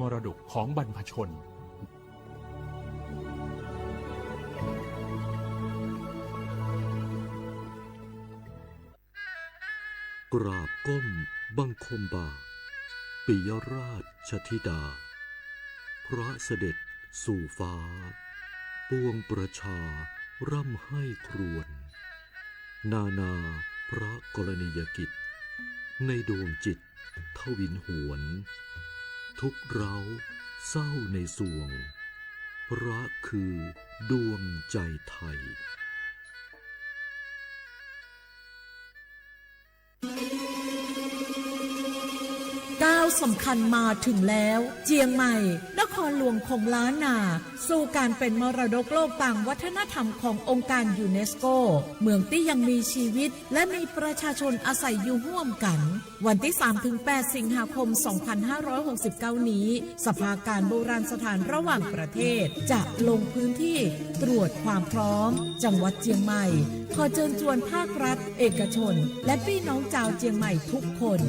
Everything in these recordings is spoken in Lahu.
มรดกของบรรพชน กราบก้มบังคมบาท ปิยราชธิดา พระเสด็จสู่ฟ้า ปวงประชาร่ำไห้ครวญ นานาพระกรณียกิจ ในดวงจิตทวินหวน ทุกข์ร้าวเศร้าในสวง พระคือดวงใจไทย ก้าวสำคัญมาถึงแล้ว เจียงใหม่ นครหลวงของล้านนา สู่การเป็นมรดกโลกทางวัฒนธรรมขององค์การยูเนสโก เมืองตี้ยังมีชีวิต และมีประชาชนอาศัยอยู่ร่วมกัน วันที่สามถึงแปดสิงหาคมสองพันห้าร้อยหกสิบเก้านี้ สภาการโบราณสถานระหว่างประเทศ จะลงพื้นที่ตรวจความพร้อม จังหวัดเจียงใหม่ ขอเชิญชวนภาครัฐ เอกชน และพี่น้องชาวเจียงใหม่ทุกคน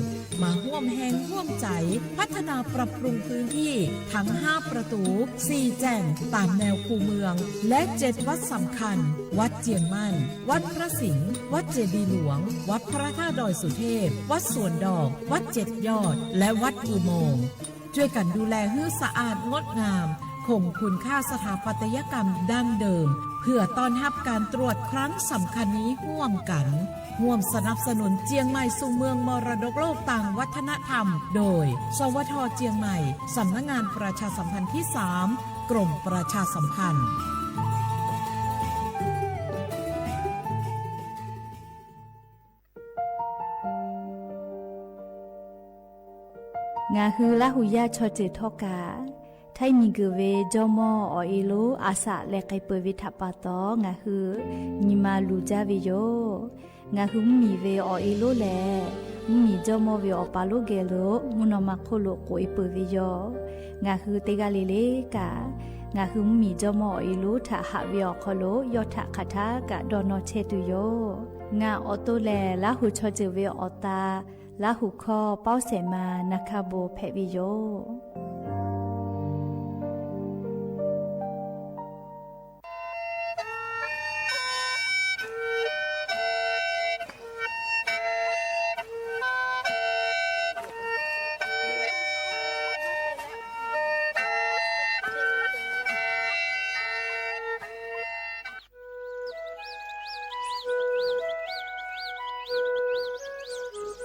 มาร่วมแฮงร่วมใจ๋ พัฒนาปรับปรุงพื้นที่ทั้งห้าประตู สี่แจ่ง ตามแนวคูเมือง และเจ็ดวัดสำคัญ วัดเจียงมั่น วัดพระสิงห์ วัดเจดีย์หลวง วัดพระธาตุดอยสุเทพ วัดสวนดอก วัดเจ็ดยอด และวัดอุโมงค์ ช่วยกันดูแลหื้อสะอาดงดงาม คงคุณค่าสถาปัตยกรรมดั้งเดิม เพื่อต้อนรับการตรวจครั้งสำคัญนี้ร่วมกัน ร่วมสนับสนุนเจียงใหม่สู่เมืองมรดกโลกทางวัฒนธรรม โดย สวท เจียงใหม่ สำนักงานประชาสัมพันธ์ที่สาม กรมประชาสัมพันธ์ Ngaˬ hui Laˇ huˍ yaˇ chaw ceuˬ htawˇ kaꞈ, htaiˇ miˬguiˬ ve jawˇmawˇ awˬ e lonˉ a shaꞈ leh k'ai peuˬ ve htaꞈ pa taw, ngaˬ hui nyi ma luˬ jaˇ ve yoˬ. Ngaˬ hui mvuhˇmiˬ ve awˬ e lonˉ lehˬ, mvuhˇmiˬ jawˇmawˇ ve awˬ pa lonˉ geh lo mvuhˇ naw ma hk'oˆ lo k'oꞈ e peuˬ ve yoˬ. Ngaˬ hui teˇ g'aˇ le le kaꞈ, ngaˬ hui mvuhˇmiˬ jawˇmawˇ awˬ e lonˉ htaꞈ haꞈ ve awˬ hk'aw lo yawˇ htaꞈ hk'aˬ htaˇ kaꞈ dawˇ nawˇ chehˇ tuˬ yoˬ. Ngaˬ awˬ to lehˬ, Laˇ huˍ chaw ceuˬ ve awˬ ta, Laˇ huˍ hkawˇ Pawˇ Sehˍ ma Naˍ hkaˇ bon hpehꞈ ve yoˬ.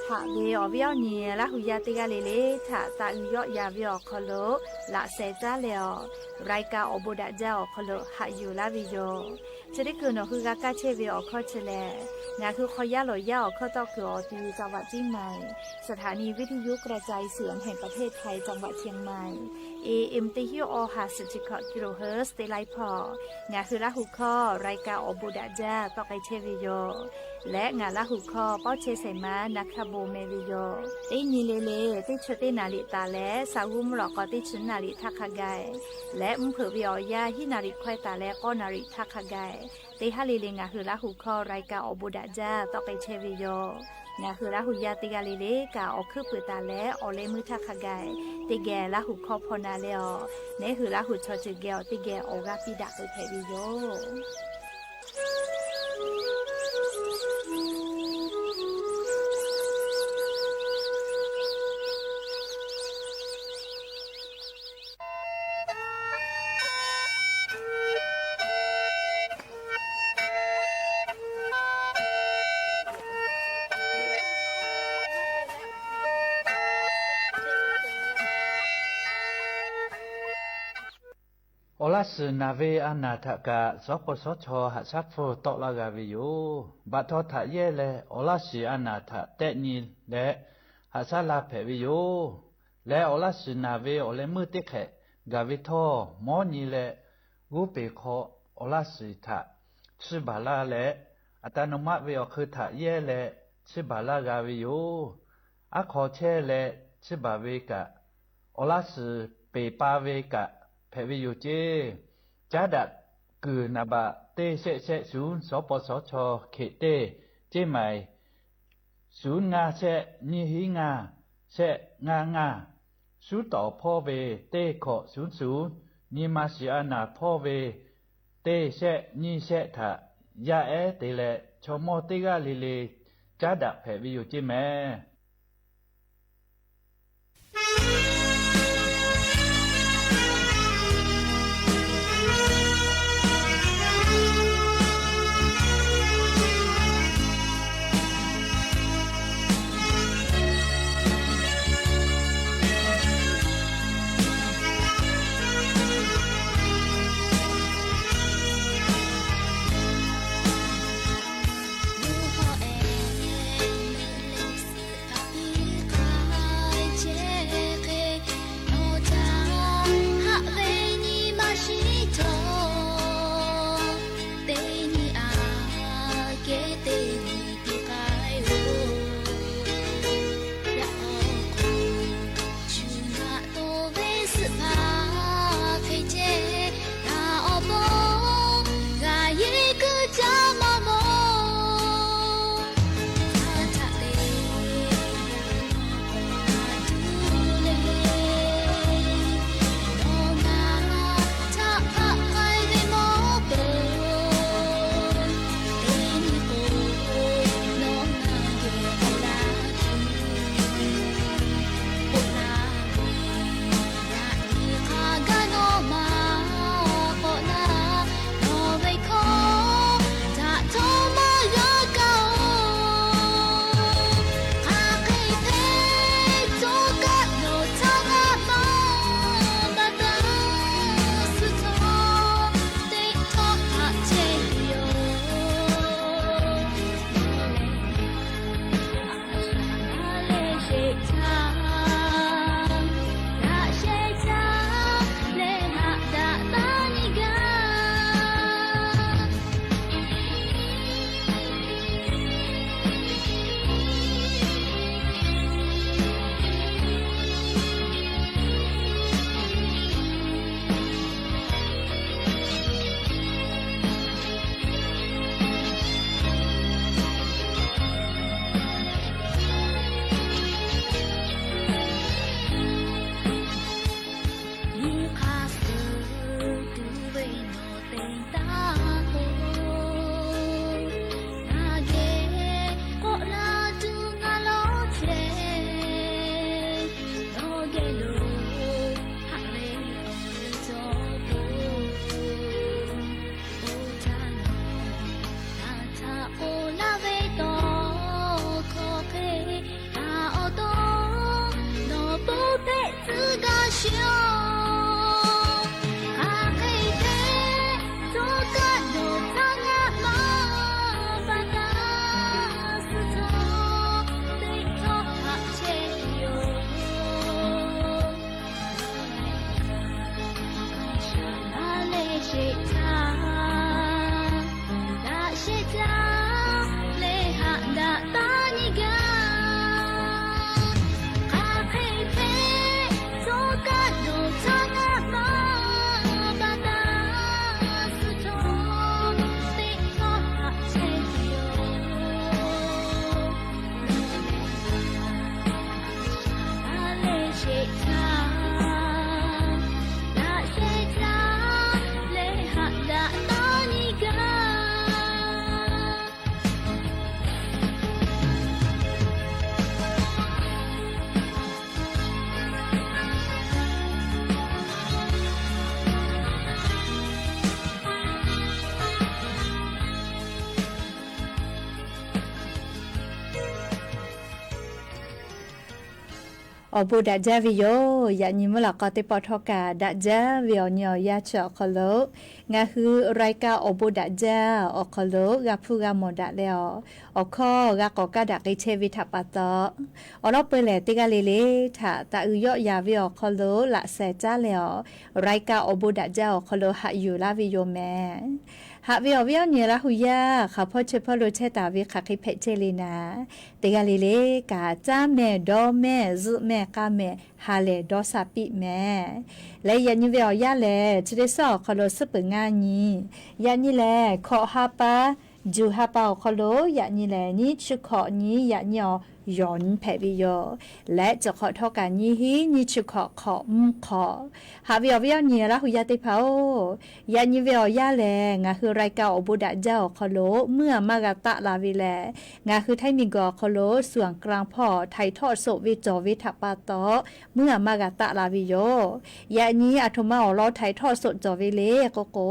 Haꞈ ve awˬ viˉ awˬ nyi Laˇ huˍ yaˇ teˇ g'aˇ le le htaꞈ taꞈ uiˍ yawˆ yan ve awˬ hk'aw lo laꞈ sheh caˉ leh awˬ, รายการ awˬ bon daꞈ jaˇ awˬ hk'aw lo haꞈ yuˬ laˇ ve yoˬ. Chi teˇ kuiˬ nawˬ hui g'a kaˇ chehˇ ve awˬ hkawˇ chi lehˬ, ngaˬ hui hk'aw yaˇ lawˬ yaˇ awˬ hkawˇ tawˇ kuiˬ awˬ ti จังหวัดเชียงใหม่ สถานีวิทยุกระจายเสียงแห่งประเทศไทย จังหวัดเชียงใหม่ เอเอ็ม teˇ hinˉ awˬ ha suhˍ chi hkawꞈ kilohertz teˇ laiˉ hpawˇ, ngaˬ hui Laˇ huˍ hkawˇ รายการ awˬ bon daꞈ jaˇ tawˆ k'ai chehˇ ve yoˬ. Leh ngaˬ Laˇ huˍ hkawˇ Pawˇ chehˇ Sehˍ ma Naˍ hkaˇ bon meh ve yoˬ. Teˇ nyi le le teˇ chi teˇ naˍ riˍ taˍ leh, saˍ g'uˇ mvuhˇ lawꞈ k'aw teˇ chi naˍ riˍ htaˇ hk'a gaˬ, leh mvuhˇ hpeuꞈ ve awˬ yanˇ hiˉ naˍ riˍ hkawehˇ taˍ leh k'awˇ naˍ riˍ htaˇ hk'a gaˬ, teˇ haˉ le le ngaˬ hui Laˇ huˍ hkawˇ รายการ awˬ bon daꞈ jaˇ tawˆ k'ai chehˇ ve yoˬ. Ngaˬ hui Laˇ huˍ yaˇ teˇ g'aˇ le le kaꞈ awˬ hkuiˉ puiˍ taˍ leh awˬ leh meuˇ htaˇ hk'a gaˬ, teˇ geh Laˇ huˍ hkawˇ hpaw na leh awˬ, neˉ hui Laˇ huˍ chaw ceuˬ geh awˬ teˇ geh awˬ g'aˇ piˇ daꞈ k'ai hpehꞈ ve yoˬ. Awˬ laˇ shiˍ naˬ ve a naˬ htaꞈ kaꞈ sawˉ pawˇ sawˉ chaw haꞈ shaˉ hpfuhˇ tawˆ laˇ g'a ve yoˬ. Baꞈ htaw htaꞈ yehˇ leh awˬ laˇ shiˍ a naˬ htaꞈ tehˆ nyi leh haꞈ shaˉ la hpehꞈ ve yoˬ. Leh awˬ laˇ shiˍ naˬ ve awˬ leh meuˇ teˇ hk'ehꞈ gaˬ ve htawˇ, mawˉ nyi leh g'uˇ peˬ hk'aw awˬ laˇ shiˍ htaꞈ chiˇ baˬ laˇ leh, อัตโนมัติ ve awˬ hk'eun htaꞈ yehˇ leh chiˇ baˬ laˇ g'a ve yoˬ. Aˉ hk'aw chehˇ leh chiˇ baˬ ve kaꞈ, awˬ laˇ shiˍ peˬ pa ve kaꞈ hpehꞈ ve yoˬ ceˇ. Caˉ daꞈ kuiˬ naˍ baꞈ teˇ shehˆ shehˆ shuˍ sawˉ pawˇ sawˉ chaw hkeꞈ teˇ, ceˇ maiˍ shuˍ ngaˇ shehˆ nyiˇ hiˉ ngaˇ shehˆ ngaˇ ngaˇ, shuˉ tawˍ hpawˇ ve teˇ hkawꞈ shuˉ shuˍ, nyi ma shiˍ a naˍ hpawˇ ve teˇ shehˆ nyiˇ shehˆ htaꞈ yaˇ ehˉ te leh, chaw mawˇ teˇ g'aˇ le le caˉ daꞈ hpehꞈ ve yoˬ ceˇ mehˍ. Awˬ bon daꞈ jaˇ ve yoˬ. Yaꞈ nyi mvuhˇ laˬ k'aw teˇ pawˆ htawˇ kaꞈ daꞈ jaˇ ve awˬ nyi awˬ yanˇ chi awˬ hk'aw lo ngaˬ hui รายการ awˬ bon daꞈ jaˇ awˬ hk'aw lo g'a hpuˇ g'a mawˬ daꞈ leh, awˬ hkawˇ g'a k'awꞈ kaˇ daꞈ k'ai chehˇ ve htaꞈ pa taw, awˬ lawn peu lehˬ teˇ g'aˇ le le htaꞈ taꞈ uiˍ yawˆ yaˍ ve awˬ hk'aw lo laꞈ shehˍ caˉ leh, awˬ รายการ awˬ bon daꞈ jaˇ awˬ hk'aw lo haꞈ yuˬ laˇ ve yoˬ mehˍ. Haꞈ ve awˬ viˉ awˬ nyi Laˇ hu yaˇ hk'aˬ hpawˇ chehˇ hpawˇ lo chehˇ taˍ ve hk'aˬ hk'e hpehꞈ chehˇ le naˍ, teˇ g'aˇ le le kaꞈ caˉ mehˍ dawˇ mehˍ zuhˆ mehˍ k'aˇ mehˍ ha lehˬ dawˇ sha piˇ mehˍ. Leh yaꞈ nyi ve awˬ yanˇ lehˬ, chi teˇ suhˉ awˬ hk'aw lo suhˉ peuˬ ngaˇ nyi, yaꞈ nyi lehˬ hkawꞈ ha pa, juˬ ha pa awˬ hk'aw lo yaꞈ nyi lehˬ nyiˇ chi hkawꞈ nyi yaꞈ nyi awˬ yawˬ nyi hpehꞈ ve yoˬ. Leh chi hk'awꞈ htawˇ kaꞈ nyiˇ hinˉ nyiˇ chi hkawꞈ hk'awꞈ mvuhˇ hk'awꞈ. Haꞈ ve awˬ viˉ awˬ nyi Laˇ hu yaˇ teˇ hpaˍ-oˬ, yaꞈ nyi ve awˬ yanˇ lehˬ, ngaˬ hui รายการ awˬ bon daꞈ jaˇ awˬ hk'aw lo mvuhˇ aˬ maˇ g'a taˆ la ve lehˬ, ngaˬ hui Htaiˇ miˬguiˬ awˬ hk'aw lo ส่วนกลาง hpawˇ htaiˍ htawˆ soꞈ ve cawˬ ve htaꞈ pa taw, mvuhˇ aˬ maˇ g'a taˆ la ve yoˬ. Yaꞈ nyi aˬ htoꞈ ma awˬ lawn htaiˍ htawˆ soꞈ cawˬ ve le k'oˆ k'o,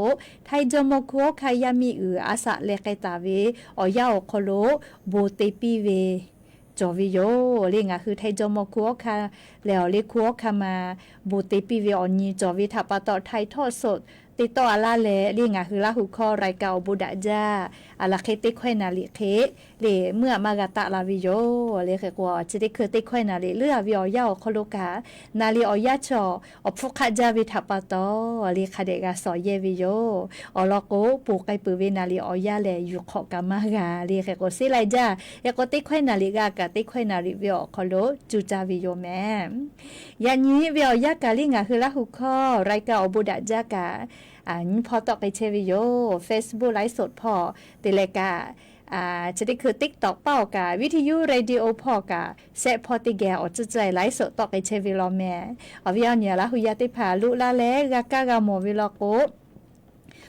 Htaiˇ jawˇmawˇ hkuˇ hawˉ hkanˇ yaˇ miˇ uiˍ a shaꞈ leh k'ai taˍ ve awˬ yanˇ awˬ hk'aw lo bon te piˇ ve cawˬ ve yoˬ le. Ngaˬ hui Htaiˇ jawˇmawˇ hkuˇ hawˉ hkanˇ lehˬ, awˬ le hkuˇ hawˉ hkanˇ ma bon te piˇ ve awˬ nyi cawˬ ve htaꞈ pa taw, htaiˍ htawˆ soꞈ teˇ tawˆ a laˇ leh le, ngaˬ hui Laˇ hu hkawˇ รายการ awˬ bon daꞈ jaˇ a laˬ hk'e teˇ hkawehˇ naˍ riˍ hk'e le, mvuhˇ aˬ maˇ g'a taˆ la ve yoˬ le. Hk'e k'o, chi teˇ hkui teˇ hkawehˇ naˍ riˍ leuˉ a ve awˬ yanˇ awˬ hk'aw lo kaꞈ, naˍ riˍ awˬ yanˇ chaw awˬ hpfuhˇ hk'aˆ jaˇ ve htaꞈ pa taw le, hk'a dehꞈ g'a shawˍ yehˇ ve yoˬ. Awˬ lawn k'o, ponˬ k'ai peuˬ ve naˍ riˍ awˬ yanˇ lehˬ, yuˬ hk'awꞈ kaꞈ maˇ g'a le. Hk'e k'o, seˉ lai jaˇ. Hk'e k'o, teˇ hkawehˇ naˍ riˍ g'a kaꞈ, teˇ hkawehˇ naˍ riˍ ve awˬ hk'aw lo cuˇ caˇ ve yoˬ mehˍ. Yaꞈ nyi ve awˬ yanˇ kaꞈ le, ngaˬ hui Laˇ hu hkawˇ รายการ awˬ bon daꞈ jaˇ kaꞈ, nyiˇ hpawˇ tawˆ k'ai chehˇ ve yoˬ. Facebook ไลฟ์สด hpawˇ te leh kaꞈ, chi teˇ hkui TikTok paˇ awˬ kaꞈ, วิทยุ radio hpawˇ kaꞈ, sehˆ hpawˇ teˇ geh awˬ tcuhˇ tcuhˇ ไลฟ์สด tawˆ k'ai chehˇ ve law mehˍ. Awˬ viˉ awˬ nyi Laˇ hu yaˇ teˇ hpaˍ loꞈ la leh g'a kaˇ g'a mawˬ ve law k'o,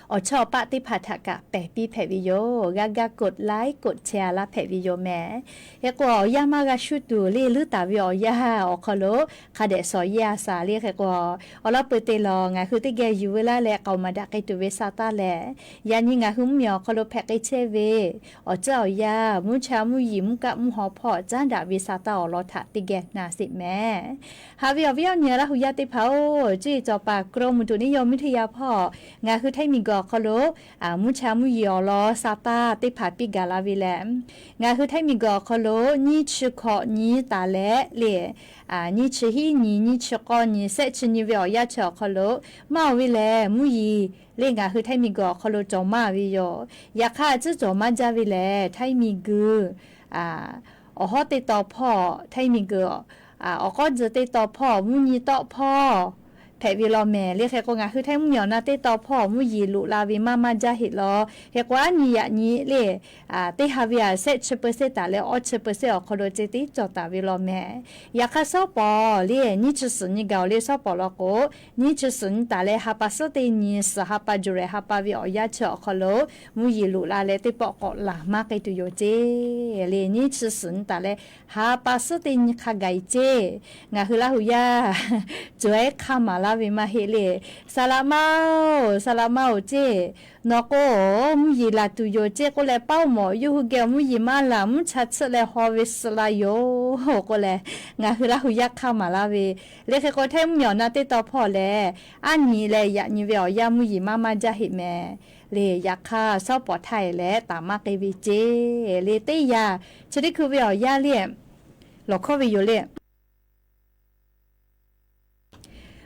awˬ chawˇ awˬ paˆ teˇ hpaˍ htaꞈ kaꞈ pehˬ piˇ hpehꞈ ve yoˬ. G'a gaˇ กดไลค์ กดแชร์ laˇ hpehꞈ ve yoˬ mehˍ. Hk'e k'o, awˬ yanˇ maˇ g'a shuˇ tuˬ le, leuˉ taˍ ve awˬ yanˇ awˬ hk'aw lo hk'a dehꞈ shawˍ yehˇ a shaˍ le. Hk'e k'o, awˬ lawn peuˬ te lawˬ, ngaˬ hui teˇ geh yuˬ ve laˇ leh k'aoˍ maˍ daꞈ k'ai tuˬ ve sa taˇ lehˬ, yaꞈ nyi ngaˬ hui mvuhˇmiˬ awˬ hk'aw lo hpehꞈ k'ai chehˇ ve awˬ tcuhˇ awˬ yanˇ, mvuhˇ cha mvuhˇ yeˬ mvuhˇ kaˆ mvuhˇ haw hpawˇ caˉ daꞈ ve sa taˇ awˬ lawn htaꞈ teˇ geh na sheˍ mehˍ. Haꞈ ve awˬ viˉ awˬ nyi Laˇ hu yaˇ teˇ hpaˍ-oˬ, cuˇ yiˍ cawˬ paˍ กรมอุตุนิยมวิทยา hpawˇ ngaˬ hui Htaiˇ miˬguiˬ awˬ hk'aw lo mvuhˇ cha mvuhˇ yeˬ awˬ lawn sa taˇ teˇ hpaˍ piˇ gaˬ la ve lehˬ, ngaˬ hui Htaiˇ miˬguiˬ awˬ hk'aw lo nyiˇ chi hkawꞈ nyi taˍ leh le, nyiˇ chi hiˉ nyi, nyiˇ chi k'awˇ nyi, sehˆ chi nyi ve awˬ yanˇ chi awˬ hk'aw lo maˇ oˬ ve lehˬ, mvuhˇ yeˬ le ngaˬ hui Htaiˇ miˬguiˬ awˬ hk'aw lo cawˬ maˇ ve yoˬ. Yaꞈ hk'aˇ, tcuhˉ cawˬ maˇ jaˇ ve lehˬ, Htaiˇ miˬguiˬ awˬ hawˉ teˇ taw hpawˇ, Htaiˇ miˬguiˬ awˬ k'awˉ tzuhˬ teˇ taw hpawˇ, mvuhˇ nyi tawˆ hpawˇ hpehꞈ ve law mehˍ le. Hk'e k'o, ngaˬ hui Htaiˇ mvuhˇmiˬ awˬ na teˇ taw hpawˇ mvuhˇ yeˬ loꞈ la ve maˇ maˇ jaˇ heˆ law. Hk'e k'o, aˉ nyi yaꞈ nyi le, teˇ ha ve a sehˆ chi เปอร์เซ็นต์ taˍ leh awˇ chi เปอร์เซ็นต์ awˬ hk'aw lo ceh tiˉ cawˬ taˍ ve law mehˍ. Yaꞈ hk'aˇ, shawˉ pawˍ le nyiˇ chi suhˍ nyi gaˬ-oˬ le, shawˉ pawˍ law k'o, nyiˇ chi suhˍ nyi taˍ leh ha pa suhˉ teˇ nyi, suhˍ ha pa, July ha pa ve awˬ yanˇ chi awˬ hk'aw lo mvuhˇ yeˬ loꞈ la leh teˇ pawˆ k'awꞈ laˬ maˇ k'ai tuˬ yoˬ ceˇ le. Nyiˇ chi suhˍ nyi taˍ leh ha pa suhˉ teˇ nyi hk'a gaˬ-e ceˇ. Ngaˬ hui Laˇ hu yaˇ cawehˉ hk'aˇ maˍ laˇ ve maˇ heˆ le. Saˍ laꞈ ma-oˬ, saˍ laꞈ ma-oˬ ceˇ, nawˬ k'o mvuhˇ yeˬ laˬ tuˬ yoˬ ceˇ k'oˆ leh, paoˇ mawꞈ yawˇ hui geh mvuhˇ yeˬ maˇ laˬ, mvuhˇ cha tsuhˆ leh haw ve suh la yoˬ k'oˆ leh, ngaˬ hui Laˇ hu yaˇ hk'aˇ maˍ laˇ ve le. Hk'e k'o, Htaiˇ mvuhˇmiˬ awˬ na teˇ taw hpawˇ lehˬ, aˉ nyi leh yaꞈ nyi ve awˬ yanˇ mvuhˇ yeˬ maˇ maˇ jaˇ heˆ mehˍ le. Yaꞈ hk'aˇ, shawˉ pawˍ htaˇ e leh taˍ maˇ k'ai ve ceˇ le. Teˇ yanˇ chi teˇ hkui ve awˬ yanˇ le, lawˬ hkawˇ ve yoˬ le.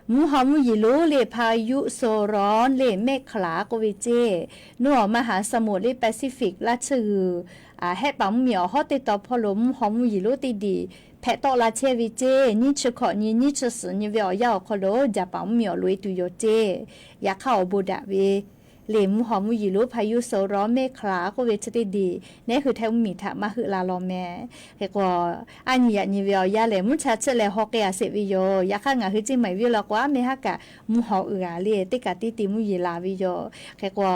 Mvuhˇ haw mvuhˇ yeˬ lonˉ le พายุโซนร้อน le เมฆคลา k'oˆ ve ceˇ, nuˇ awˬ มหาสมุทร le Pacific laˇ tsuhˇ g'uiˬ hehˆ paˍ mvuhˇmiˬ awˬ hawˉ teˇ taw hpawˇ lo mvuhˇ haw mvuhˇ yeˬ lonˉ teˇ diˬ hpehꞈ tawˆ la chehˇ ve ceˇ. Nyiˇ chi hkawꞈ nyi, nyiˇ chi suhˍ nyi ve awˬ yanˇ awˬ hk'aw lo Japan mvuhˇmiˬ awˬ loꞈ-e tuˬ yoˬ ceˇ. Yaꞈ hk'aˇ, awˬ bon daꞈ ve le mvuhˇ haw mvuhˇ yeˬ lonˉ พายุโซนร้อน เมฆคลา k'oˆ ve chi teˇ diˬ neˉ hui Htaiˇ mvuhˇmiˬ htaꞈ maˇ heuˆ la law mehˍ. Hk'e k'o, aˉ nyi yaꞈ nyi ve awˬ yanˇ lehˬ, mvuhˇ cha tsuhˆ leh haw k'ai a sheˍ ve yoˬ. Yaꞈ hk'aˇ, ngaˬ hui ceˇ maˬ iˬ viˉ law k'o, aˉ meh haˉ kaꞈ mvuhˇ haw uiˍ g'a le, teˇ kaꞈ tiˉ te mvuhˇ yeˬ la ve yoˬ. Hk'e k'o,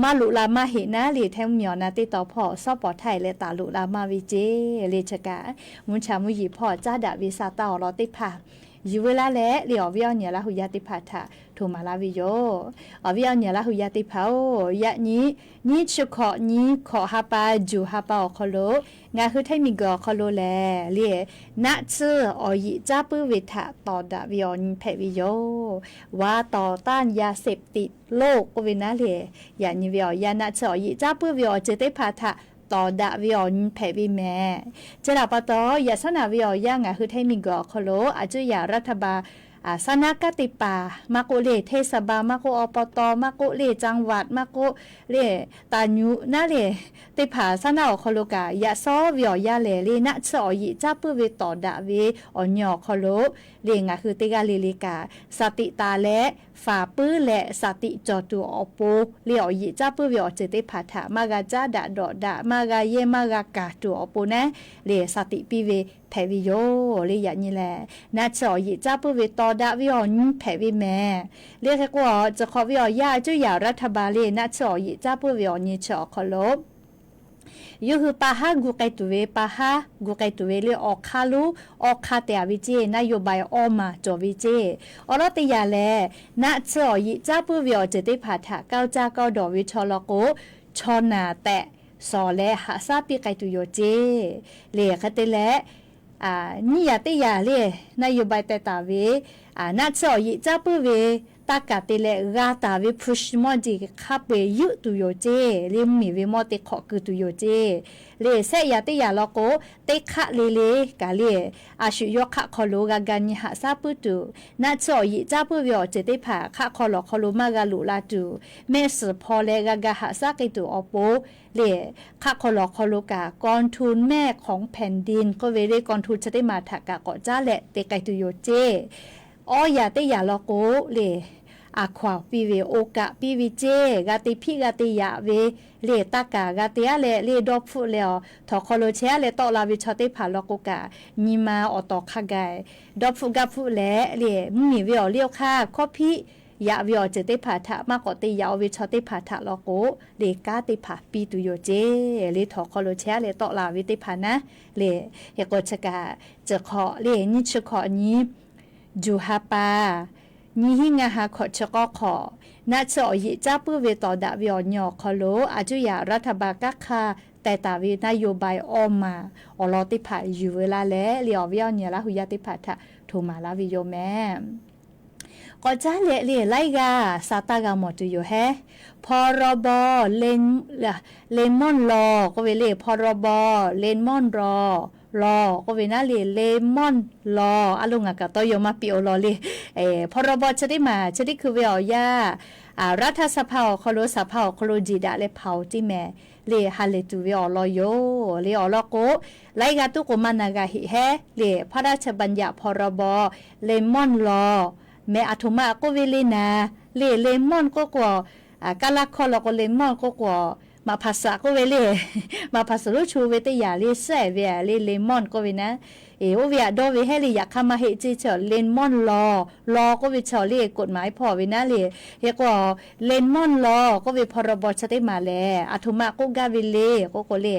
maˇ loꞈ la maˇ heˆ naˉ le, Htaiˇ mvuhˇmiˬ awˬ na teˇ taw hpawˇ shawˉ pawˍ htaˇ e leh taˍ loꞈ la maˇ ve ceˇ le. Chi kaꞈ, mvuhˇ cha mvuhˇ yeˬ hpawˇ caˉ daꞈ ve sa taˇ awˬ lawn teˇ hpaˍ yuˬ veu laˇ leh le, awˬ viˉ awˬ nyi Laˇ hu yaˇ teˇ hpaˍ htaꞈ htoꞈ maˍ laˇ ve yoˬ. Awˬ viˉ awˬ nyi Laˇ hu yaˇ teˇ hpaˍ-oˬ, yaꞈ nyi nyiˇ chi hkawꞈ nyi hkawꞈ ha pa, juˬ ha pa awˬ hk'aw lo ngaˬ hui Htaiˇ miˬguiˬ awˬ hk'aw lo lehˬ le, naˆ tsuhˇ awˬ yiꞈ caˉ puiˉ ve htaꞈ tawˍ daꞈ ve awˬ nyi hpehꞈ ve yoˬ. ว่าต่อต้านยาเสพติดโลก k'oˆ ve naˉ le, yaꞈ nyi ve awˬ yanˇ naˆ tsuhˇ awˬ yiꞈ caˉ puiˉ ve awˬ ceuˬ teˇ hpaˍ htaꞈ tawˍ daꞈ ve awˬ nyi hpehꞈ ve mehˍ. Chi htaꞈ pa taw, yaꞈ shaˉ naˬ ve awˬ yanˇ ngaˬ hui Htaiˇ miˬguiˬ awˬ hk'aw lo a cuˇ yaꞈ รัฐบาล saˉ naˉ kanˉ teˇ hpaˍ maˇ k'oˆ, le เทศบาล maˇ k'oˆ, อบต. maˇ k'oˆ, le จังหวัด maˇ k'oˆ, le ตังหมู่ naˉ le teˇ hpaˍ saˉ naˉ awˬ hk'aw lo kaꞈ yaꞈ shawˉ ve awˬ yanˇ lehˬ, le naˆ tsuhˇ awˬ yeꞈ caˇ puiˉ ve tawˍ daꞈ ve awˬ nyi awˬ hk'aw lo, le ngaˬ hui teˇ g'aˇ le le kaꞈ สติ taˍ leh, faˍ puiˉ leh สติ cawˬ tuˬ awˬ pon, le awˬ yeꞈ caˇ puiˉ ve awˬ ceuˬ teˇ hpaˍ htaꞈ maˇ g'a caˉ daꞈ dawꞈ daꞈ, maˇ g'a yehˇ maˇ g'a kaˍ tuˬ awˬ pon naˉ, le สติ piˇ ve hpehꞈ ve yoˬ. Le yaꞈ nyi lehˬ, naˆ tsuhˇ awˬ yeꞈ caˇ puiˉ ve tawˍ daꞈ ve awˬ nyi hpehꞈ ve mehˍ. Le hk'e k'o, a ciˬ hk'awꞈ ve awˬ yanˇ a cuˇ yaꞈ รัฐบาล le naˆ tsuhˇ awˬ yeꞈ caˇ puiˉ ve awˬ nyi chi awˬ hk'aw lo, yawˇ hui pa haˉ gu k'ai tuˬ ve, pa haˉ gu k'ai tuˬ ve le awˬ hk'aˇ lonˉ awˬ hk'aˇ te-a ve ceˇ, นโยบาย awˇ maˬ cawˬ ve ceˇ. Awˬ lawn teˇ yanˇ lehˬ, naˆ tsuhˇ awˬ yeꞈ caˇ puiˉ ve awˬ ceuˬ teˇ hpaˍ htaꞈ kaoˇ caˇ kaoˇ dawˬ ve chaw law k'o, chaw naˬ tehꞈ shawˍ leh haꞈ shaˉ piˇ k'ai tuˬ yoˬ ceˇ. Le hk'e te leh, nyiˇ yaꞈ teˇ yaꞈ le นโยบาย teh taˍ ve, naˆ tsuhˇ awˬ yeꞈ caˇ puiˉ ve taˇ kaˍ te leh g'a taˍ ve hpu shi mawˇ jeˬ hk'a peu-eˬ yuˆ tuˬ yoˬ ceˇ. Le mvuhˇmiˬ ve mawˇ te hk'awꞈ keu tuˬ yoˬ ceˇ. Le shehˆ yaꞈ teˇ yaꞈ law k'o, teˇ hk'aˆ le le kaꞈ le, a shu yawˇ hk'aˆ hk'aw lo g'a ga nyi haꞈ shaˉ puiˉ tuˬ, naˆ tsuhˇ awˬ yeꞈ caˇ puiˉ ve awˬ ceuˬ teˇ hpaˍ hk'aˆ hk'aw lawˬ hk'aw lo maˇ g'a loꞈ la tuˬ, mehˆ suhˍ hpaw leh g'a ga haꞈ shaˉ k'ai tuˬ awˬ pon, le hk'aˆ hk'aw lawˬ hk'aw lo kaꞈ กองทุนแม่ของแผ่นดิน k'oˆ ve le กองทุน chi teˇ maˬ htaꞈ kaꞈ k'awꞈ caˉ leh te k'ai tuˬ yoˬ ceˇ. Awˇ yaꞈ teˇ yaꞈ law k'o, le a hkaw-anˬ piˇ ve, oˇ kaꞈ piˇ ve ceˇ, g'a te hpiˆ g'a te yaꞈ ve, le taˇ kaˍ g'a te-a leh le dawˇ hpfuhˆ leh awˬ htawnˍ hk'aw lo chehˇ a leh tawˆ la ve chaw teˇ hpaˍ law k'o kaꞈ, nyi ma awˬ tawˍ hk'a gaˬ dawˇ hpfuhˆ gaˇ hpfuhˆ leh le mvuhˇmiˬ ve awˬ liˇ awˬ hk'aˇ hkawˇ hpiˆ yaꞈ ve awˬ ceuˬ teˇ hpaˍ htaꞈ maˇ k'awꞈ te yaꞈ-o ve chaw teˇ hpaˍ htaꞈ law k'o, le kanˉ teˇ hpaˍ piˇ tuˬ yoˬ ceˇ. Le htawnˍ hk'aw lo chehˇ a leh tawˆ la ve teˇ hpaˍ naˉ, le hk'e k'o chi kaꞈ, ciˬ hk'awꞈ le nyiˇ chi hk'awꞈ nyi juˬ ha pa, nyiˇ hinˉ ngaˇ ha hkawꞈ chi k'awˇ hk'awꞈ, naˆ tsuhˇ awˬ yeꞈ caˇ puiˉ ve tawˍ daꞈ ve awˬ nyi awˬ hk'aw lo a cuˇ yaꞈ รัฐบาล kanˉ hk'aˇ teh taˍ ve นโยบาย awˇ maˬ awˬ lawn teˇ hpaˍ yuˬ veu la leh le awˬ viˉ awˬ nyi Laˇ hu yaˇ teˇ hpaˍ htaꞈ htoꞈ maˍ laˇ ve yoˬ mehˍ. K'awꞈ caˉ leh le laiˉ g'aˇ sa taˇ g'a mawˬ tuˬ yoˬ hehˉ. พรบ เรมอน ลอ k'oˆ ve le พรบ เรมอน ลอ ลอ k'oˆ ve naˉ le เรมอน ลอ a lo ngaˬ kaꞈ tawˇ yaw maˇ piˇ-o law le. พรบ chi teˇ maˬ chi teˇ hkui ve awˬ yanˇ, รัฐสภา awˬ hk'aw lo สภา awˬ hk'aw lo jeˬ daꞈ leh hpaˍ-oˬ teˇ mehˍ le ha lehˬ tuˬ ve awˬ lawn yoˬ. Le awˬ lawn k'o, laiˉ g'aˇ tuˉ k'o maˇ na g'a heꞈ hehˉ le พระราชบัญญัติ พรบ เรมอน ลอ mehˍ. A htoꞈ ma k'oˆ ve le naˍ, le เรมอน k'oˆ k'o, kaˇ laˇ hkawˇ law k'o เรมอน k'oˆ k'o, maꞈ hpaˍ suhˍ k'oˆ ve le, maꞈ hpaˍ suhˍ lonˉ chu ve teˇ yanˇ le suhˉ-ehˍ ve le เรมอน k'oˆ ve naˉ. Eˬ, oˇ ve htaꞈ dawˇ ve hehˉ le, yaꞈ hk'aˇ maˇ heˆ ceˇ, chi เรมอน ลอ ลอ k'oˆ ve chi le กฎหมาย hpawˇ ve naˉ le. Hk'e k'o, เรมอน ลอ k'oˆ ve พรบ chi teˇ maˬ lehˬ, a htoꞈ ma k'oˆ gaˇ ve le k'oˆ k'o le,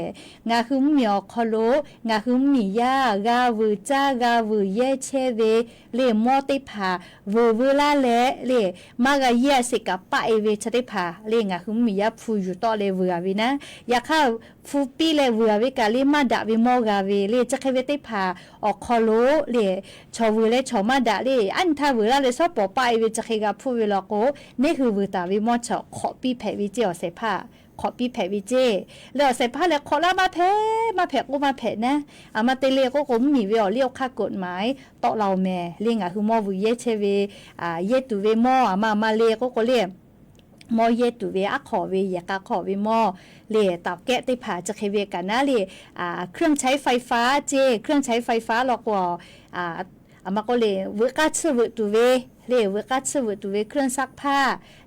ngaˬ hui mvuhˇmiˬ awˬ hk'aw lo ngaˬ hui mvuhˇmiˬ yaˇ g'a vuiˬ caˇ g'a vuiˬ yehˇ chehˇ ve le mawˇ teˇ hpaˍ vuiˬ veu laˇ leh le, maˇ g'a yehˇ sheˍ kaꞈ paˆ-e ve chi teˇ hpaˍ le ngaˬ hui mvuhˇmiˬ yaˇ hpu yuˬ tawˆ leh vuiˬ-a ve naˉ. Yaꞈ hk'aˇ, hpu piˇ leh vuiˬ-a ve kaꞈ le maˇ daꞈ ve mawˇ g'a ve le, chi hk'e ve teˇ hpaˍ awˬ hk'aw lo le, chaw vuiˬ leh chaw maˇ daꞈ le, aˉ nyi htaˇ vuiˬ laˇ leh shawˉ pawˍ paˆ-e ve chi hk'e g'a hpfuhˆ ve law k'o, neˇ hui vuiˬ taˍ ve mawˇ chi hk'awꞈ piˇ hpehꞈ ve ceˇ, awˬ shehˍ hpaˇ hk'awꞈ piˇ hpehꞈ ve ceˇ. Le awˬ shehˍ hpaˇ leh hk'awꞈ laˇ maˇ hpehꞈ, maˇ hpehꞈ k'oˆ maˇ hpehꞈ naˉ. A ma te le k'oˆ k'o, mvuhˇmiˬ ve awˬ liˇ awˬ hk'aˇ กฎหมาย tawˆ la-oˬ mehˍ le, ngaˬ hui mawˇ vuiˬ yehˇ chehˇ ve, yehˇ tuˬ ve mawˇ a ma a ma le k'oˆ k'o le, mawˇ yehˇ tuˬ ve aˉ hk'awꞈ ve yehˬ k'a hk'awꞈ ve mawˇ le, เตาแก๊ส teˇ hpaˍ chi hk'e ve kaꞈ naˉ le, เครื่องใช้ไฟฟ้า ceˇ, เครื่องใช้ไฟฟ้า law k'o, a ma k'oˆ le, veuꞈ k'aˇ tsuhˇ veuꞈ tuˬ ve le, veuꞈ k'aˇ tsuhˇ veuꞈ tuˬ ve เครื่องซักผ้า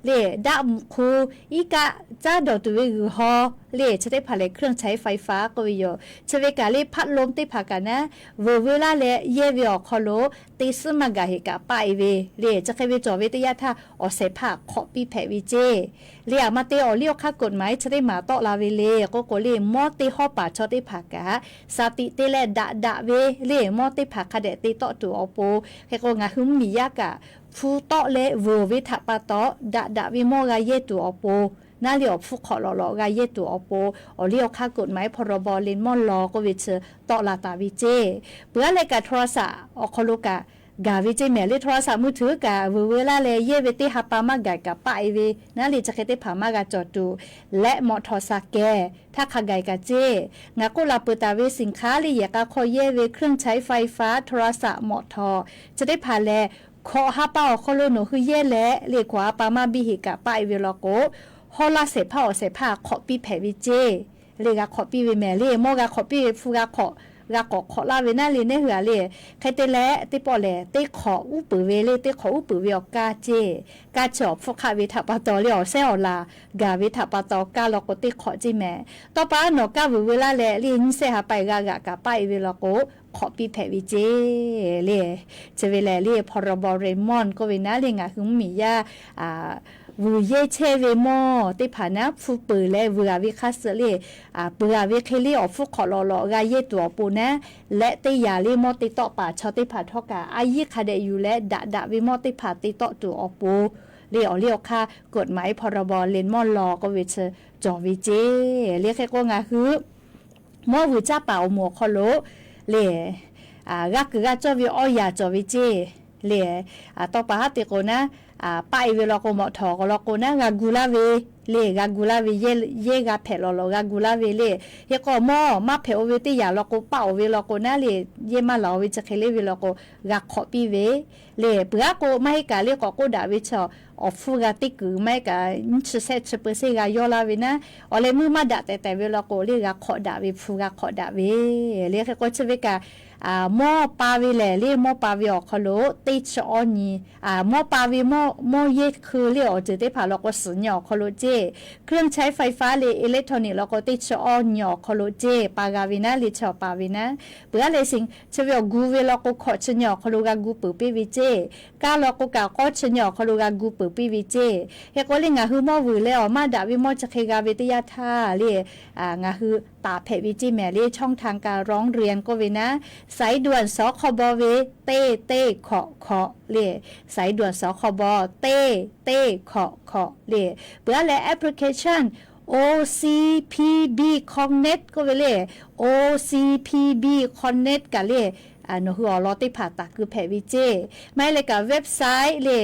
le, daˆ mvuhꞈ hk'u iˉ kaˆ caˉ dawˬ tuˬ ve g'uiˬ haw le, chi teˇ hpaˍ lehˬ เครื่องใช้ไฟฟ้า k'oˆ ve yoˬ. Chi ve kaꞈ le พัดลม teˇ hpaˍ kaꞈ naˉ, vuiˬ veu laˇ leh yehˇ ve awˬ hk'aw lo te suhˉ maˇ gaˬ heˍ kaꞈ paˆ-e ve le, chi hk'e ve cawˬ ve teˇ yanˇ htaˇ awˬ shehˍ hpaˇ hk'awꞈ piˇ hpehꞈ ve ceˇ. Le a ma te awˬ liˇ awˬ hk'aˇ กฎหมาย chi teˇ maˬ tawˆ la ve le k'oˆ k'o le, mawˇ teˇ hawˉ paˍ chaw teˇ hpaˍ kaꞈ shaˍ tiꞈ te leh daꞈ daꞈ ve le, mawˇ teˇ hpaˍ hk'a dehꞈ te tawˆ tuˬ awˬ pon, hk'e k'o ngaˬ hui mvuhˇmiˬ yaˇ kaꞈ hpu tawˆ leh vuiˬ ve htaꞈ pa taw, daꞈ daꞈ ve mawˇ g'a yehˇ tuˬ awˬ pon, naˉ le awˬ hpfuhˇ hk'awꞈ lawꞈ lawꞈ g'a yehˇ tuˬ awˬ pon, awˬ liˇ awˬ hk'aˇ กฎหมาย พรบ เรมอน ลอ k'oˆ ve chi tawˆ la taˍ ve ceˇ. Peuˬ aˉ leh kaꞈ โทรศัพท์ awˬ hk'aw lo kaꞈ gaˬ ve ceˇ mehˍ le, โทรศัพท์มือถือ kaꞈ vuiˬ veu laˇ leh yehˇ ve teˇ ha pa maˇ gaˬ kaꞈ paˆ-e ve naˉ le, chi hk'e teˇ hpaˍ maˇ g'a cawˬ tuˬ, leh มอเตอร์ไซค์ htaˇ hk'a gaˬ kaꞈ ceˇ. Ngaˬ k'oˆ laˬ peuˬ taˍ ve สินค้า le, yehˬ k'a hk'aw yehˇ ve เครื่องใช้ไฟฟ้า โทรศัพท์ เหมาะเถาะ chi teˇ hpaˍ lehˬ hkawꞈ ha pa awˬ hk'aw lo nawˬ hui yehˇ leh le, hkawꞈ ha pa maˇ biˇ heˆ kaꞈ paˆ e ve law k'o, hawˉ laˇ shehˍ hpaˇ awˬ shehˍ hpaˇ hk'awꞈ piˇ hpehꞈ ve ceˇ. Le g'a hk'awꞈ piˇ ve mehˍ le, mawˇ g'a hk'awꞈ piˇ ve, hpu g'a hk'awꞈ, g'a k'awꞈ hk'awꞈ laˇ ve naˉ le, neˇ hui a le. Hk'e te leh teˇ pawˆ lehˬ, teˇ hk'awꞈ uˉ peunˍ ve le, teˇ hk'awꞈ uˉ peunˍ ve awˬ kaˇ ceˇ. Kaˇ chi awˬ hpfuhˇ hk'aˆ ve htaꞈ pa taw le, awˬ sehˉ awˬ laˬ gaˬ ve htaꞈ pa taw kaˇ law k'o teˇ hk'awꞈ ceˇ mehˍ. Tawˇ pa nawˬ kaˇ vuiˬ veu laˇ leh le, nyiˇ sehˆ ha pa g'a g'aꞈ kaꞈ paˆ e ve law k'o, hk'awꞈ piˇ hpehꞈ ve ceˇ le. Chi ve lehˬ le, Pawˇ raw bawˬ Raymond k'oˆ ve naˉ le, ngaˬ hui mvuhˇmiˬ yaˇ vuiˬ yehˇ chehˇ ve mawˇ teˇ hpaˍ naˉ hpu peuˬ leh vuiˬ a ve hk'aˇ suh le, peuˬ a ve hk'e le awˬ hpfuhˇ hk'awꞈ lawꞈ lawꞈ g'a yehˇ tuˬ awˬ pon naˉ, leh teˇ yanˇ le mawˇ te tawˆ paˍ chaw teˇ hpaˍ htawˇ kaꞈ a yiˇ hk'a dehꞈ yuˬ leh daꞈ daꞈ ve mawˇ teˇ hpaˍ te tawˆ tuˬ awˬ pon le, awˬ liˇ awˬ hk'aˇ กฎหมาย พรบ เล็นมอน ลอ k'oˆ ve chi cawˬ ve ceˇ le. Hk'e k'o ngaˬ hui mawˇ vuiˬ caˇ paˍ awˬ moˍ awˬ hk'aw lo le, g'a kuiˬ g'a cawˇ ve awˇ yaꞈ cawˬ ve ceˇ le. Tawˇ pa haˉ te k'o naˉ, paˆ e ve law k'o mawꞈ htawˍ k'o law k'o naˉ g'a gu laˇ ve le, g'a gu laˇ ve, yehˇ g'a hpehꞈ lawꞈ lawꞈ g'a gu laˇ ve le. Hk'e k'o mawˇ maˇ hpehꞈ-o ve teˇ yanˇ law k'o, paˆ-oˬ ve law k'o naˉ le, yehˇ maˇ laˬ-o ve chi hk'e le ve law k'o, g'a hk'awꞈ piˇ ve le. Peuˬ aˉ k'o maˇ heˆ kaꞈ le k'awꞈ k'oˆ daꞈ ve chi awˬ hpfuhˇ g'a teˇ kuiˬ maˇ heˆ kaꞈ nyiˇ chi shehˆ chi peu sheˆ g'a yawˇ laˇ ve naˉ, awˬ leh meuˇ maˇ daꞈ tehˬ tehˬ ve law k'o le, g'a hk'awꞈ daꞈ ve, hpu g'a hk'awꞈ daꞈ ve le. Hk'e k'o chi ve kaꞈ mawˇ pa ve lehˬ le, mawˇ pa ve awˬ hk'aw lo teˇ chi awˇ nyi, mawˇ pa ve, mawˇ yehˇ hkui le awˬ ceuˬ teˇ hpaˍ law k'o suhˍ nyi awˬ hk'aw lo ceˇ. เครื่องใช้ไฟฟ้า le electronic law k'o teˇ chi awˇ nyi awˬ hk'aw lo ceˇ pa g'a ve naˉ le, chi awˬ pa ve naˉ. Peuˬ aˉ leh chi ve awˬ gu ve law k'o hkawꞈ chi nyi awˬ hk'aw lo g'a gu peuˬ piˇ ve ceˇ. Kaˇ law k'o kaꞈ k'awˇ chi nyi awˬ hk'aw lo g'a gu peuˬ piˇ ve ceˇ. Hk'e k'o le ngaˬ hui mawˇ vuiˬ leh awˬ maˇ daꞈ ve mawˇ chi hk'e g'a ve teˇ yanˇ htaˇ le, ngaˬ hui taˍ hpehꞈ ve ceˇ mehˍ le, ช่องทางการร้องเรียน k'oˆ ve naˉ, สายด่วน สคบ ve teˇ teˇ hkawꞈ hkawꞈ le, สายด่วน สคบ teˇ teˇ hkawꞈ hkawꞈ le. Peuˬ aˉ leh application OCPB Connect k'oˆ ve le, OCPB Connect kaꞈ le, nawˬ hui awˬ lawn teˇ hpaˍ taˍ keu hpehꞈ ve ceˇ. Maˇ heˆ leh kaꞈ website le,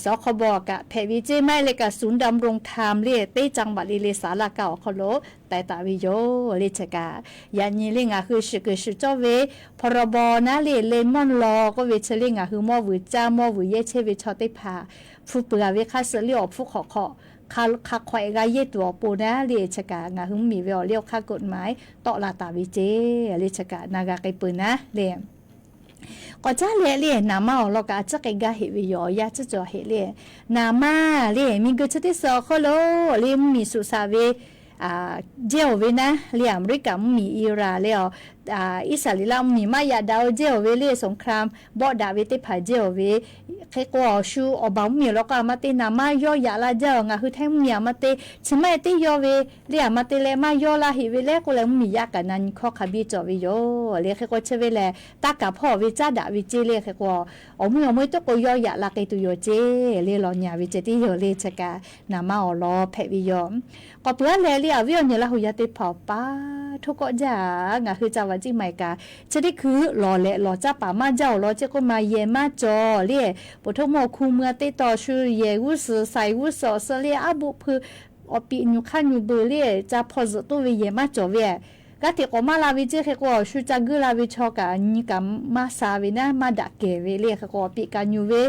สคบ kaꞈ hpehꞈ ve ceˇ. Maˇ heˆ leh kaꞈ ศูนย์ดำรงธรรม le teˇ จังหวัด le le ศาลาการ awˬ hk'aw lo taiˍ taˍ ve yoˬ le. Chi kaꞈ yaꞈ nyi le ngaˬ hui shiˍ kuiˬ shiˍ cawˇ ve พรบ naˉ le เล็นมอน ลอ k'oˆ ve chi le ngaˬ hui mawˇ vuiˬ caˇ mawˇ vuiˬ yehˇ chehˇ ve chaw teˇ hpaˍ hpu peuˬ a ve hk'aˇ suh le awˬ hpfuhˇ hk'awꞈ hk'awꞈ hk'a hk'awꞈ e g'a yehˇ tuˬ awˬ pon naˉ le, chi kaꞈ ngaˬ hui mvuhˇmiˬ ve awˬ liˇ awˬ hk'aˇ กฎหมาย tawˆ la taˍ ve ceˇ le. Chi kaꞈ na g'a k'ai peuˬ naˉ le. K'awꞈ caˉ leh le naˍ manˇ awˬ lawn kaꞈ a ciˉ k'ai gaˇ heꞈ ve yoˬ. Yaˇ ciˉ cawˬ heꞈ le. Naˍ manˇ le miˬguiˬ chi teˇ suhˍ awˬ hk'aw lo le mvuhˇmiˬ suꞈ shaꞈ ve jehˇ-oˬ ve naˉ le, Aˍmeˍriˆkaꞈ mvuhˇmiˬ, Iran le, Iˉsaˍreˍlaˆ mvuhˇmiˬ maˇ yaꞈ daꞈ-o jehˇ-oˬ ve le, สงคราม bawˆ daꞈ ve teˇ hpaˍ jehˇ-oˬ ve. Hk'e k'o awˬ shu awˬ baˬ mvuhˇmiˬ awˬ lawn k'o a ma te naˍ manˇ yawˇ yaꞈ la jaˇ-oˬ. Ngaˬ hui htaiˇ mvuhˇmiˬ a ma te chi maˇ heˆ teˇ yawˇ ve le, a ma te leh maˇ yawˇ laˇ heꞈ ve le k'oˆ leh mvuhˇmiˬ yaˇ kaꞈ na nyi hkawˇ hk'a biˇ cawˬ ve yoˬ le. Hk'e k'o chi ve lehˬ taˇ kaˍ hpawˇ ve caˉ daꞈ ve ceˇ le. Hk'e k'o awˬ mvuhˇ awˬ meuˇ teˇ k'o yawˇ yaꞈ la k'ai tuˬ yoˬ ceˇ le, lawˬ nyi a ve ceh tiˉ yoˬ le. Chi kaꞈ naˍ manˇ awˬ lawn hpehꞈ ve yoˬ. K'awꞈ peuˬ aˉ leh le, awˬ viˉ awˬ nyi Laˇ huˍ yaˇ teˇ hpaˍ awˬ pa htoˇ kawˆ jaˇ, ngaˬ hui ca vaꞈ ciˇ ma-e kaꞈ chi teˇ hkui lawˬ lehꞈ lawˬ caˇ paˍ maˇ jaˇ awˬ lawn ceˇ k'oˆ ma yehˬ maˇ cawˬ le. Poˬ htoˇ mawˇ awˬ hkuˇ mui a teˇ taw shu yehˬ g'uˇ suhˍ shaiˍ g'uˇ suhˍ awˬ suhˍ le, aˉ boˆ hpui awˬ piꞈ nyuˬ hk'aˇ nyuˬ beuˬ le, ca hpaw zuhꞈ toˇ ve yehˬ maˇ cawˬ ve. G'aˇ hteꞈ k'awꞈ maˇ la ve ceˇ. Hk'e k'o awˬ shu ca guiˇ la ve chaw kaꞈ nyi kaꞈ maˇ sha ve naˉ, maˇ daꞈ kehˬ ve le. Hk'e k'o awˬ piꞈ kaꞈ nyuˬ ve,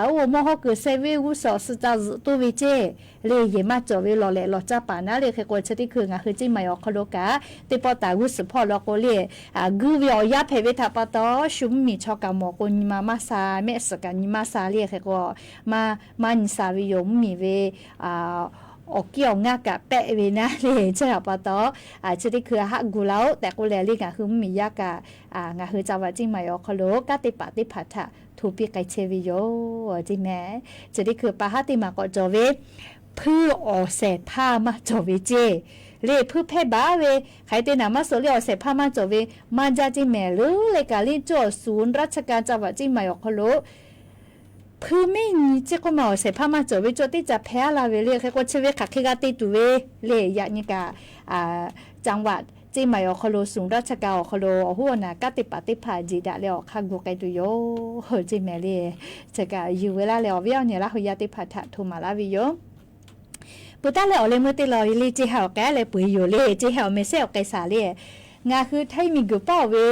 oˇ mawˇ hawˉ kuiˬ sheh ve g'uˇ suhˍ awˬ suhˍ ca zuhꞈ toˇ ve ceˇ le, yehˬ maˇ cawˬ ve lawˬ lehꞈ lawˬ caˇ paˍ naˉ le. Hk'e k'o chi teˇ hkui ngaˬ hui ciˇ ma-e awˬ hk'aw lo kaꞈ teˇ pawˆ taˍ g'uˇ suhˍ hpawˇ law k'o le, guiˇ ve awˬ yaˇ hpehꞈ ve htaꞈ pa taw shu mvuhˇmiˬ chaw kaꞈ mawˬ k'o nyi ma maˇ sha, mehˆ suhˍ kaꞈ nyi maˇ sha le. Hk'e k'o maˇ nyi sha ve yoˬ. Mvuhˇmiˬ ve awˬ kiˇ awˬ ngaˇ kaꞈ pehˆ ve naˉ le. Chi htaꞈ pa taw chi teˇ hkui haˆ gu laˇ-oˆ tehꞈ k'oˆ leh le, ngaˬ hui mvuhˇmiˬ yaˇ kaꞈ ngaˬ hui ca vaꞈ ciˇ ma-e awˬ hk'aw lo kanˉ teˇ hpaˍ teˇ hpaˍ htaꞈ hto piˇ k'ai chehˇ ve yoˬ ceˇ mehˍ. Chi teˇ hkui pa haˉ teˇ maˬ k'awꞈ cawˬ ve hpuiˇ awˬ shehˍ hpaˇ maˇ cawˬ ve ceˇ le. Hpuiˇ hpehˇ baˬ ve hk'aˬ hk'e te naˍ manˇ suhˍ le awˬ shehˍ hpaˇ maˇ cawˬ ve maˇ jaˇ ceˇ mehˍ. Leuˉ leh kaꞈ le cawˇ ศูนย์ราชการ ca vaꞈ ciˇ ma-e awˬ hk'aw lo hpuiˇ mehˆ nyi ceˇ k'oˆ ma awˬ shehˍ hpaˇ maˇ cawˬ ve cawˇ teˇ ca hpehˇ aˉ la ve le. Hk'e k'o chi ve hk'aˬ hk'e g'a te tuˬ ve le, yaꞈ nyi kaꞈ จังหวัด ciˇ ma-e awˬ hk'aw lo ศูนย์ราชการ awˬ hk'aw lo awˬ hoˉ awˬ naˬ kanˉ teˇ hpaˍ teˇ hpaˍ jeˬ daꞈ leh awˬ hk'aˇ gu k'ai tuˬ yoˬ ceˇ mehˍ le. Chi kaꞈ yuˬ ve laˇ leh awˬ viˉ awˬ nyi Laˇ huˍ yaˇ teˇ hpaˍ htaꞈ hto maˍ laˇ ve yoˬ. Peuˬ taˉ leh awˬ leh meuˇ teˇ law le ceˇ ha awˬ k'ai leh peu-eˬ yoˬ le, ceˇ ha awˬ meh shehˉ awˬ k'ai shaˍ le. Ngaˬ hui htaiˇ miˬguiˬ paˇ-oˬ ve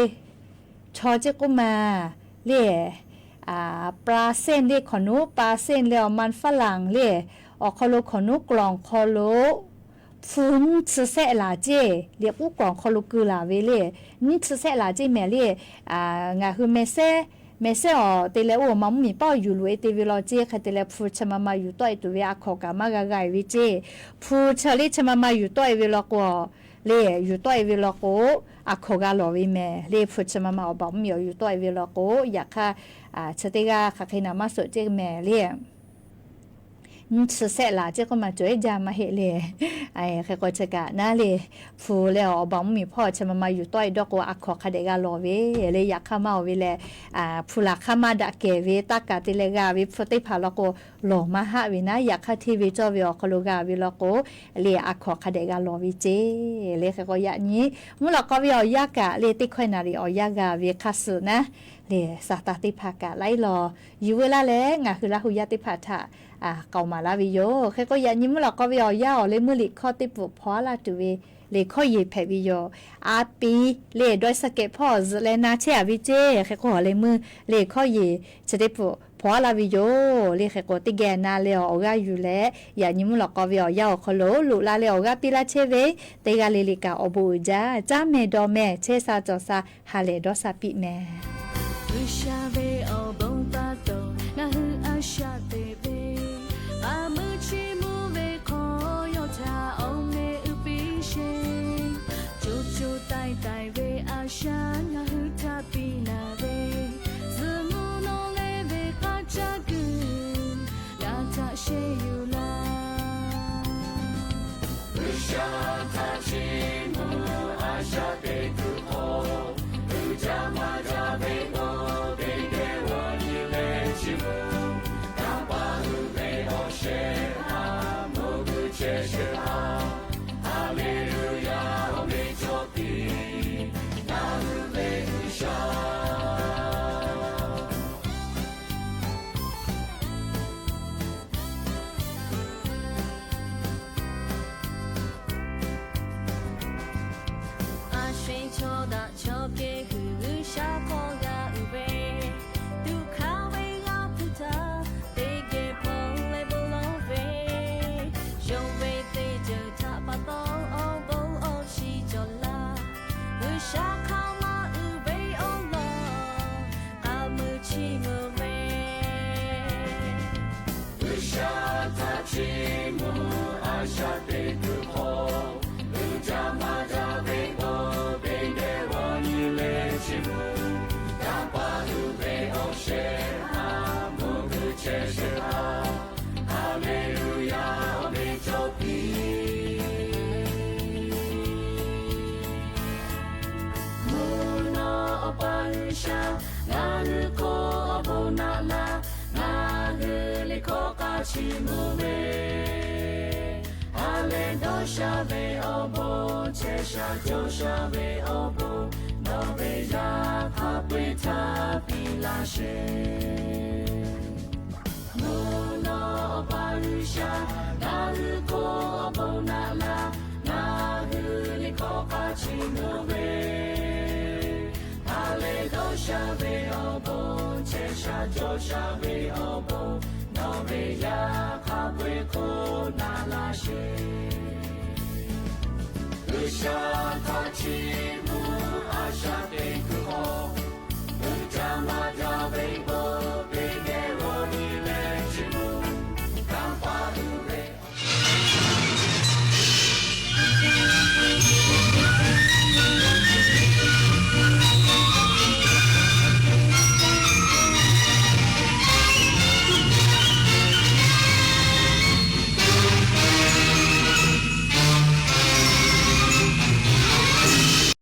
chaw ceˇ k'oˆ ma le, ปลาเส้น le hk'awꞈ nuˉ, ปลาเส้น le awˬ man faˉ laˬ le, awˬ hk'aw lo hk'awꞈ nuˉ กล่อง hk'aw lo hpu nyiˇ chi sehˆ laˬ ceˇ. Liꞈ k'uˉ กล่อง hk'aw lo keu laˬ ve le, nyiˇ chi sehˆ laˬ ceˇ mehˍ le. Ngaˬ hui meh sehˉ, meh sehˉ awˬ te leh oˇ awˬ ma mvuhˇmiˬ paˉ awˬ yuˬ loꞈ e te ve law ceˇ. Hk'e te leh hpu chi ma ma yuˬ tawˆ e tuˬ ve a hkawnˍ kaꞈ maˇ g'a g'a e ve ceˇ. Hpu chi le chi ma ma yuˬ tawˆ e ve law k'o, le yuˬ tawˆ e ve law k'o, a hkawnˍ g'a lawˬ ve mehˍ le. Hpu chi ma ma awˬ baˬ mvuhˇmiˬ awˬ yuˬ tawˆ e ve law k'o, yaꞈ hk'aˇ chi teˇ g'aˇ hk'aˬ hk'e naˍ maˇ suhˍ ceˇ mehˍ le. Nyiˇ chi sehˆ laˬ ceˇ k'oˆ ma cawˬ iˉ jaˇ maˇ heˆ le. Hk'e k'o chi kaꞈ naˉ le, hpu leh awˬ baˬ mvuhˇmiˬ hpawˇ chi ma ma yuˬ tawˆ e dawˇ k'o, a hkawnˍ hk'a dehꞈ g'a lawˬ ve le. Yaꞈ hk'aˇ maˇ oˬ ve lehˬ, hpu laˬ hk'aˇ maˇ daꞈ kehˬ ve taˇ kaˍ te leh g'a ve hpu teˇ hpaˍ law k'o, lawˬ maˇ haˆ ve naˉ. Yaꞈ hk'aˇ hteˇ ve cawˇ ve awˬ hk'aw lo g'a ve law k'o, le a hkawnˍ hk'a dehꞈ g'a lawˬ ve ceˇ le. Hk'e k'o yaꞈ nyi mvuhˇ lawꞈ k'aw ve awˬ yanˇ kaꞈ le, teˇ hkawehˇ naˍ riˍ awˬ yanˇ g'a ve hk'aˇ suh naˉ le, saˍ taˍ teˇ hpaˍ kaꞈ laiˉ law yuˬ veu laˇ leh, ngaˬ hui Laˇ hu yaˇ teˇ hpaˍ htaꞈ k'aoˍ maˍ laˇ ve yoˬ. Hk'e k'o yaꞈ nyi mvuhˇ lawꞈ k'aw ve awˬ yanˇ awˬ leh meuˇ liꞈ hkawˇ teˇ pfuhˍ hpaw aˉ laˇ tuˬ ve liꞈ hkawˇ yeˬ hpehꞈ ve yoˬ. A pi le dawˇ saˍ kehˍ hpawˇ zuhꞈ leh na chehˇ a ve ceˇ. Hk'e k'o awˬ leh meuˇ liꞈ hkawˇ yeˬ chi teˇ pfuhˍ hpaw aˉ laˇ ve yoˬ le. Hk'e k'o teˇ geh na leh awˬ g'aˇ yuˬ leh, yaꞈ nyi mvuhˇ lawꞈ k'aw ve awˬ yanˇ awˬ hk'aw lo loꞈ la leh awˬ g'aˇ piˇ laˇ chehˇ ve, teˇ g'aˇ le le kaꞈ awˬ bon uiˍ jaˇ. Caˉ mehˍ dawˇ mehˍ, chehˇ sha cawˬ sha ha lehˬ dawˇ sha piˇ mehˍ. G'uiˬsha ve awˬ bon pa taw ngaˬ hui a shaꞈ teꞈ ve, a meuˇ chiˇ mvuh ve hk'aw yawˇ htaꞈ awˬ meh uiˍ piˇ sheˍ. Co co taiˍ taiˍ ve a shaꞈ ngaˬ hui htaꞈ piˇ laˇ ve, zuhꞈ mvuh nawˬ leh ve k'aˇ caˇ kuiˬ g'a htaꞈ sheˍ yuˬ laˇ. G'uiˬsha htaꞈ chiˇ mvuh a shaꞈ teꞈ tuˬ hk'aw, uiˍ jaˇ maˇ jaˇ ve k'o, teˇ geh g'aw nyi leh chiˇ mvuh, kanˇ paˆ uiˍ ve awˬ shehˍ hpaˇ mvuhˇ g'uiˬ chehˇ shehˍ hpaˇ, Haˍleˍluˍyaˍ, awˬ meꞈ cawˬ piˇ, ngaˬ hui ve G'uiˬsha. A sho chaw daꞈ chaw kehˬ hui G'uiˬsha hk'aw g'a uiˍ ve, tuꞈ hk'aˇ ve g'a hpu htaꞈ teˇ geh hpaw leh bon lawˬ ve, yonˍ ve teˇ ceuˬ htaꞈ pa taw awˬ bon awˬ shiˍ cawˬ laˇ. G'uiˬsha hk'aˇ maˇ uiˍ ve awˬ lawn k'aˇ mui chiˇ mvuh ve, G'uiˬsha htaꞈ chiˇ mvuh a shaꞈ teꞈ tuˬ hk'aw, uiˍ jaˇ maˇ jaˇ ve k'o, teˇ geh g'aw nyi leh chiˇ mvuh, kanˇ paˆ uiˍ ve awˬ shehˍ hpaˇ mvuhˇ g'uiˬ chehˇ shehˍ hpaˇ, Haˍleˍluˍyaˍ, awˬ meꞈ cawˬ piˇ. Mvuhˇ naw Awˬ pa G'uiˬsha, ngaˬ hui hk'oˆ awˬ bon naꞈ laˇ, ngaˬ hui liꞈ hkawˇ k'a chiˇ mvuh ve, ha lehˬ dawˇ sha ve awˬ bon, chehˇ sha cawˬ sha ve awˬ bon, nawˬ ve yaˇ hk'a peu-eˬ htaꞈ piˇ laˇ sheˍ. Mvuhˇ naw Awˬ pa G'uiˬsha, ngaˬ hui hk'oˆ awˬ bon naꞈ laˇ, ngaˬ hui liꞈ hkawˇ k'a chiˇ mvuh ve, ha lehˬ dawˇ sha ve awˬ bon, chehˇ sha cawˬ sha ve awˬ bon, nawˬ ve yaˇ hk'a peu-eˬ hk'oˆ naꞈ laˇ sheˍ. G'uiˬsha htaꞈ chiˇ mvuh a shaꞈ teꞈ kuiˬ hk'aw,